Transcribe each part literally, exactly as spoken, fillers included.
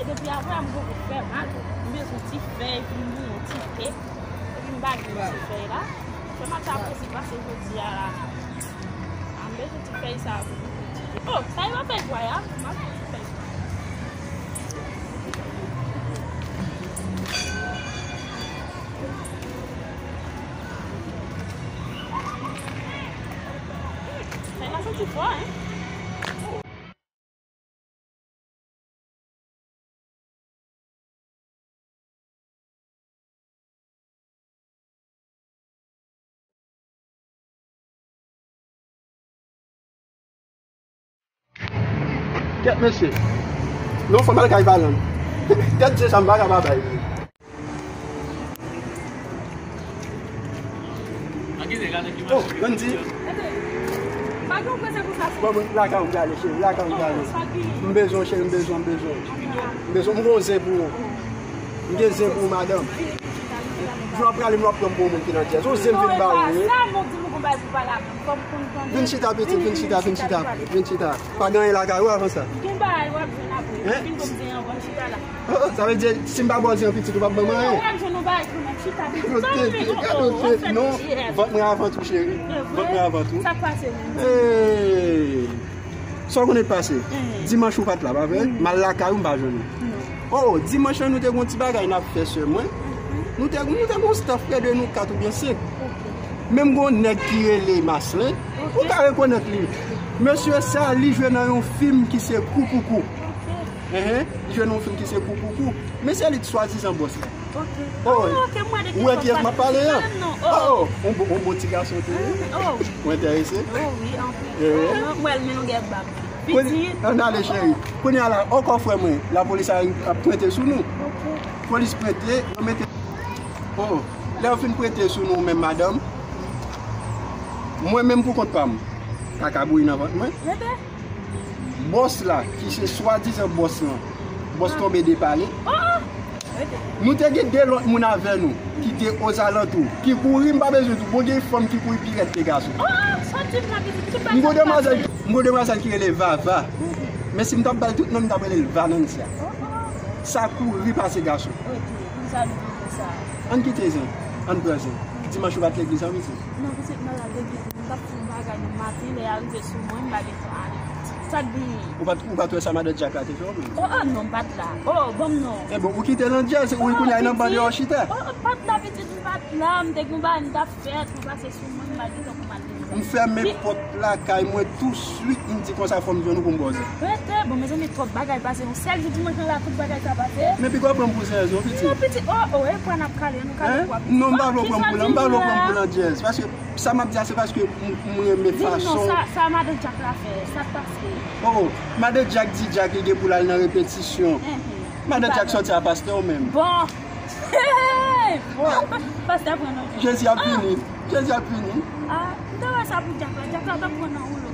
Depi apre a, m poko fè mal. M bezwen ti fèy pou m bouyon ti te. Epi m pa gen ti fèy la. Fè m ap ta posib pase jodi a la. A, m bezwen ti fèy sa pou m bouyon ti te. Oh, sa e pa fèy pway a? M ap pran ti fèy pway. Fèy la santi fò, hein? Kèt mesye. Non, fò m al kay Valann. Kèt se sa m pa ka pa bay. Oh, Landy. Pa gen prese pou sa, frè. Bon, bon, lakay ou m prale, cheri, lakay ou m prale. M bezwen w, cheri, m bezwen w, m bezwen w. M bezwen w, m gon zen pou ou. M gen zen pou ou, madanm. Jou w ap prale, m w ap pran m pou yon moun ki nan dyèz. Yon zen m vin ba ou, wi. Vin chita, piti, vin chita, vin chita, vin chita. Pa gen anyen lakay ou avan sa. Gen bagay w ap jwenn apre. Vin pou m zen an, ban m chita la. Oh, oh, sa vle di, si m pa ba w zen an, pitit, ou p ap ban m anyen. Non, w ap jwenn yon bagay kanmenm, chita, piti. Gade yon tèt, non, vant mwen avan tou, cheri. Vant mwen avan tou. Sa k pase menm? Hey! Sa w konnen k pase? Dimanch ou pa t la, pa vre? M al lakay ou, m pa jwenn ou. Oh, dimanch lan, nou te gon ti bagay n ap fè, sè mwen. Nou te, nou te gon staff prè de nou kat oubyen senk. Menm gon nèg ki rele Maslin, ou ka rekonèt li. Mesye sa, li jwe nan yon fim ki se Koukoukou. Enhen, li jwe nan yon fim ki se Koukoukou. Men se li k swadizan bòs la. Oh, ou wè kiyès m ap pale a? Oh, oh, yon bon, yon bon ti gason tou, wi. Ou enterese? Oh, wi, anpil. Mwen, mwen, nou gen bab. Pitit. Ann ale, cheri. Kounye a la, ankò frè mwen, lapolis a, ap prete sou nou. Polis prete, yo mete. Oh, lè yo fin prete sou nou menm, madanm, mwen menm pou kont pa m, kaka bouyi nan vant mwen. Bòs la, ki se swadizan bòs lan, bòs tonbe de pale. Nou te gen de lòt moun avè nou, ki te ozalantou, ki kouri, m pa bezwen di w, bon, gen fanm ki kouri pi rèd ke gason. M gon demwazèl, m gon demwazèl ki rele Vava. Men si m t ap ba l tout non, m t ap rele l Vanantia. Sa kouri pase gason. Ann kite zen, ann pran zen. Dimanch ou pa t legliz an, pitit? Non, pitit, m al legliz. M t ap fè yon bagay nan maten, lè y a rive sou mwen, m pa gen tan ale. Sa k genyen? Ou pa t, ou pa t wè sa madan Dyak la te fè w menm? Oh, oh, non, m pa t la. Oh, ban m non. Enben, ou kite nan dyèz, ou kounye a nan bande w chita. Oh, oh, m pa t la, pitit, m pa t la. M te gen yon bagay m t ap fè, tou pase sou mwen, m pa gen tan pou m al legliz. M fèmen pòt lakay mwen touswit, m di konsa fò m jwenn ou pou m ba w zen. Rete, bon, mezanmi, twòp bagay pase. Yon sèl jou dimanch lan la, tout bagay sa pase. Men piga w pran m pou zen, pitit. Non, pitit, oh, oh, e pwa n ap kale, nou kale pwa, pitit. Non, m pa vle w pran m pou lan, m pa vle w pran m pou lan dyèz, paske Sa m ap di a, se paske m, m renmen fason. Di m non, sa, sa madan Dyak la fè, sa k pase? Oh, oh, madan Dyak di Dyak li gen pou l al nan repetisyon. Madan Dyak sòti a pastè ou menm? Bon. Bon. Pastè pran nan Dyak. Jezi ap vini. Jezi ap vini. Ah, m te wè sa pou Dyak la. Dyak la t ap pran nan woulo.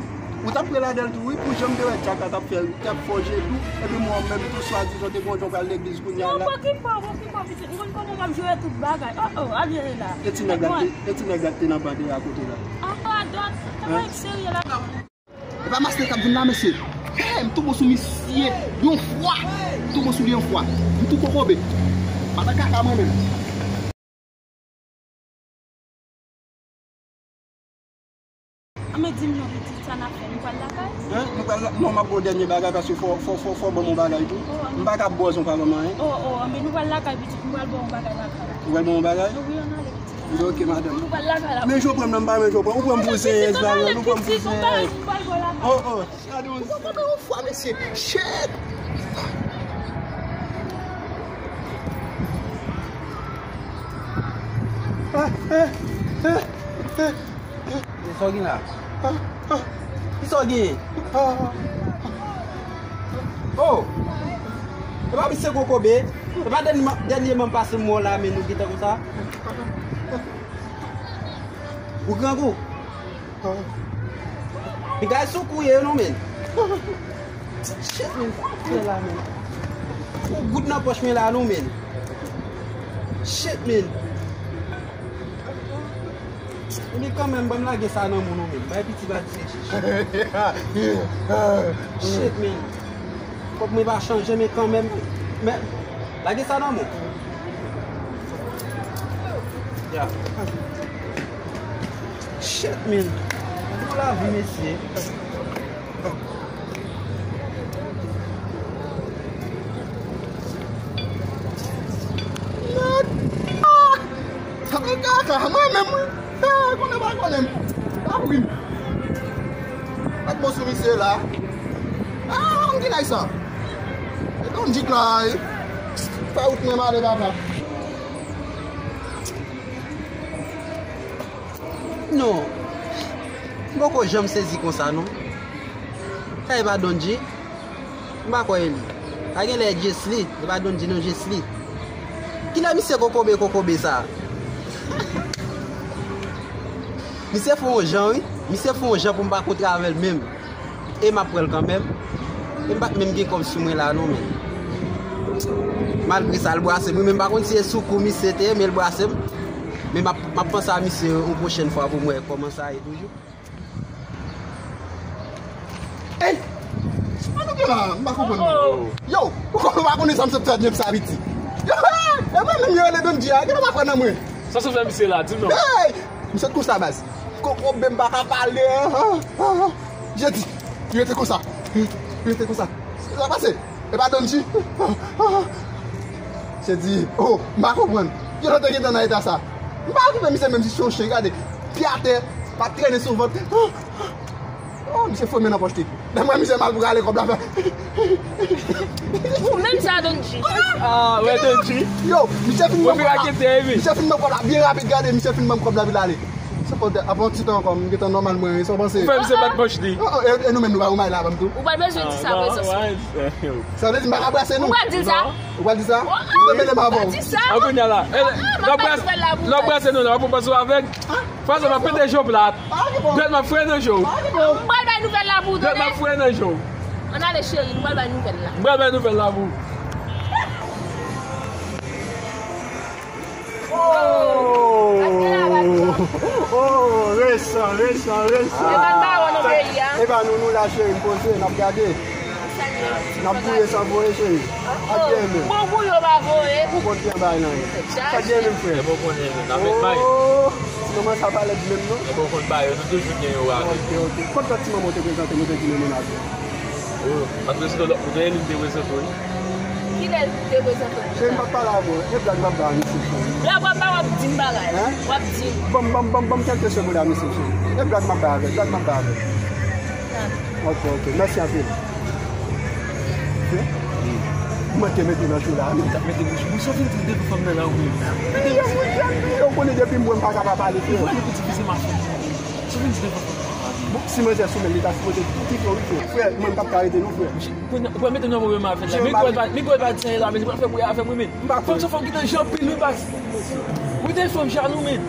Ou t ap pre ladan l tou, wi, pou jan m te wè Dyak la t ap fè, t ap fè w jedou, epi mwen menm tou swadizan te gon jan w pral legliz kounye a la. Ou pa okipe w, ou pa okipe w, pitit. M konn kòman w ap jere tout bagay. Oh, oh, al jere la. E ti nèg la te, e ti nèg la te nan bande a kote la. Ah, radòt. Tèlman serye la. E pa Maslin k ap vin la, mesye. Hey, m tonbe sou misye yon fwa. M tonbe sou li yon fwa. M tou kokobe. Madan kaka mwen menm. Anben di m non pitit, sa n ap fè, nou pral lakay? Hein? Nou pral la-, non, m ap ba w dènye bagay paske fò, fò, fò, fò ban m yon bagay tou. M pa ka bòz yon pa ban m anyen. Oh, oh, anben nou pral lakay pitit, nou pral ba w yon bagay lakay. Ou pral ban m yon bagay? Wi, ann ale pitit. Ann ale. Ok, madanm. Nou pral lakay la. Men je w pran m nan, m pa men je w pran. Ou pran m pou zenyèz la, ou pran m pou zenyèz. Oh, oh. Gade yon, ou poko men yon fwa, mesye. Shit! Sa w gen la? Kisa w gen? Oh! E pa misye kokobe? E pa dènye, dènyèman m pase m wè w la, men nou gentan konsa? Ou grangou? Piga sou kouye non, men. Shit, men. Fè la, men. Ou goud nan pòch mwen la non, men. Shit, men. Men kanmenm, ban m lage sa nan moun ou menm. Bay piti bati se chichi. Shit, men. Fòk mwen pa chanje, men kanmenm. Men, lage sa nan moun. Ya. Shit, men. Bon lavi, mesye. Sa fè kaka, mwen menm, wi. Ah, konnen pa konnen m. Pa pri m. Mèt bon sou misye la. Ah, m ki lay sa. E Don Dick la, wi. Fè wout mwen male, papa. Non. M poko janm sezi konsa, non. Sa e pa Don G? M pa kwè e li. Sa genlè e Jesly. E pa Don G, non, Jesly. Kilè misye kokobe, kokobe sa? Misye fè yon jan, wi. Misye fè yon jan pou m pa kontre avè l menm. E m ap pran l kanmenm. E m pa t menm gen kòb sou mwen la, non, men. Malgre sa, l brase m. Wi, men m pa konn si e sou kou misye te ye, men l brase m. Men m ap, m ap panse a misye yon pwochèn fwa pou m wè kòman sa ye toujou. Ey! Sa nou gen la? M pa konprann. Oh. Yo, ou konn ou pa konnen sa m sot fè djèm sa piti. Yo, e mwen menm yo rele Don G a, gen pa pran nan mwen. Sa sot fè misye la, di m non. Ey! M sot konsa baz. Kokobe m pa ka pale. Ah, ah, ah. Jedi, rete konsa. Rete konsa. Sa pase? E pa Don G. Se di, oh, m pa konprann. Yo te gentan nan eta sa. M pa okipe misye menm si se yon chen, gade. Pye atè, pa trennen sou vant. Oh, misye fouye men nan pòch li. Lè m wè misye mal pou rale kòb la fè. Ou menm sa, Don G. Ah, wè, Don G. Yo, misye fin ban kòb la. Misye fin ban kòb la byen rapid, gade, misye fin ban kòb la vin ale. Sa fè, apre yon ti tan ankò, m gentan nòmal mwen, sa w panse? Ou fè misye bat pòch li. Oh, oh, e, e nou menm nou pa remake la, ban m tou. Ou pa bezwen di sa, prezans mwen. Sa vle di m pa ka brase nou? Ou pral di l sa? Ou pral di sa? Ou te mele m avè w. Di sa. An kounye a la. Lè w brase nou la, w panse w avèg? Fwa sa m ap pete je w plat. Dwèt m ap fre nan je w. M pral bay nouvèl la pou ou, tande? Dwèt m ap fre nan je w. Ann ale, cheri, m pral bay nouvèl la. M pral bay nouvèl la pou ou. Oh! Oh, resan, resan, resan. E pa bawon nan peyi a. E pa nou, nou la, cheri, m poze, n ap gade. N ap gouye san voye, cheri. Ak byen menm. Bon, gouye pa voye. Ou konn byen bay nan. Sa gen menm, frè. E bon, konnen menm, n ap bay. Oh, ti manman sa pa lèd menm, non? E bon, konn bay, nou toujou gen yo avè. Ok, ok. Kot lòt ti manman ou te prezante, nou te di nou menm avè? Oh, paske se lòt moun, e li m te prezante w, wi. Kilè l te prezante w? Cheri, m p ap pale avè w. E blag m ap bay misye, cheri. Blag w ap bay, w ap di m bagay. Hein? W ap di m. Ban m, ban m, ban m, ban m kèlke segonn a misye, cheri. E blag m ap bay avè l, blag m ap bay avè l. Ok, ok. Mèsi anpil. Frè, m manke mete nan cho la, men. Mete bouch, bouch, sa vin di devan fanm nan la, wi. Yo, monchè, yo konnen depi m wè m pa ka pa pale, frè. Ou vle pou divize m a fanm. Sa vin di devan fanm nan la. Bon, si manzè sou men l, li ta sipoze di frè, wi, frè. Frè, mwen m p ap ka rete non, frè. Ou pral mete nan pwoblèm avè l la. Migwèl pa, Migwèl pa di anyen la, men li pral fè bri avè m, wi, men. Fòk sa fòk gentan jan pil, wi, baz. Wi, te fanm jalou, men.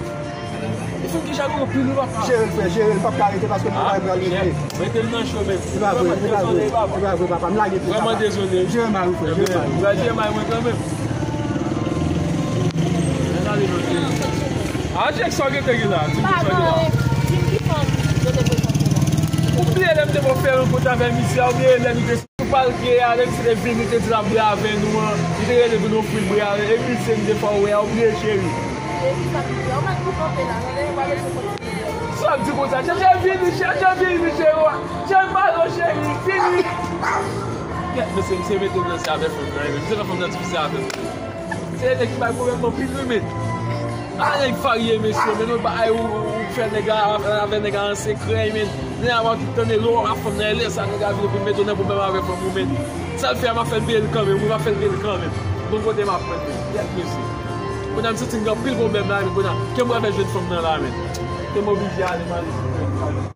Li fè m ki jalou anpil, wi, papa. Jere l, frè, jere l, m p ap ka rete paske mwen menm pral rete. Mete l nan cho, men. Se pa vre, se pa vre. Se pa vre, papa, m lage pye, papa. Vrèman dezole. Jere mal, frè, jere mal. Ou pral jere mal mwen kanmenm. Ann ale, non. A, Jek, sa w gentan gen la? Di m sa w gen la. Di m ki fanm yo te prezante la. Ou bliye lè m te fè yon kont avè misye a, ou bliye lè nou te Sou palke a, lè misye te vin, li te di l ap bwè avè nou an, li te rele pou nou ofri l bwè avè l. E misye m te fè w wè a, ou bliye, cheri. E kisa m di a? Ou mèt pou kanpe la, tande, ou pa bezwen kontinye. Sa w ap di konsa? Chèche vini, chèche vini, cheri. Chèche balo, cheri, vini. Kèt, mesye, misye mete m nan se avè fanm nan, e menm se nan fanm nan divize avè m. Se nèg ki bay pwoblèm anpil, wi, men. A, nèg varye, mesye, men nou bay ou, ou fè nèg la, avè nèg la an sekrè, men. Nèg la va tout tande lò a fanm nan, e lè sa nèg la vin pou mete w nan pwoblèm avè fanm ou, men. Sa l fè a, m ap fè l peye l kanmenm, wi, m ap fè l peye l kanmenm. Bon kote m ap pran l, men. Yèt, mesye. Kounye a m santi m gen anpil pwoblèm la, men kounye a, ke m pral fè jwenn fanm nan la, men. Ke m oblije ale, m ale.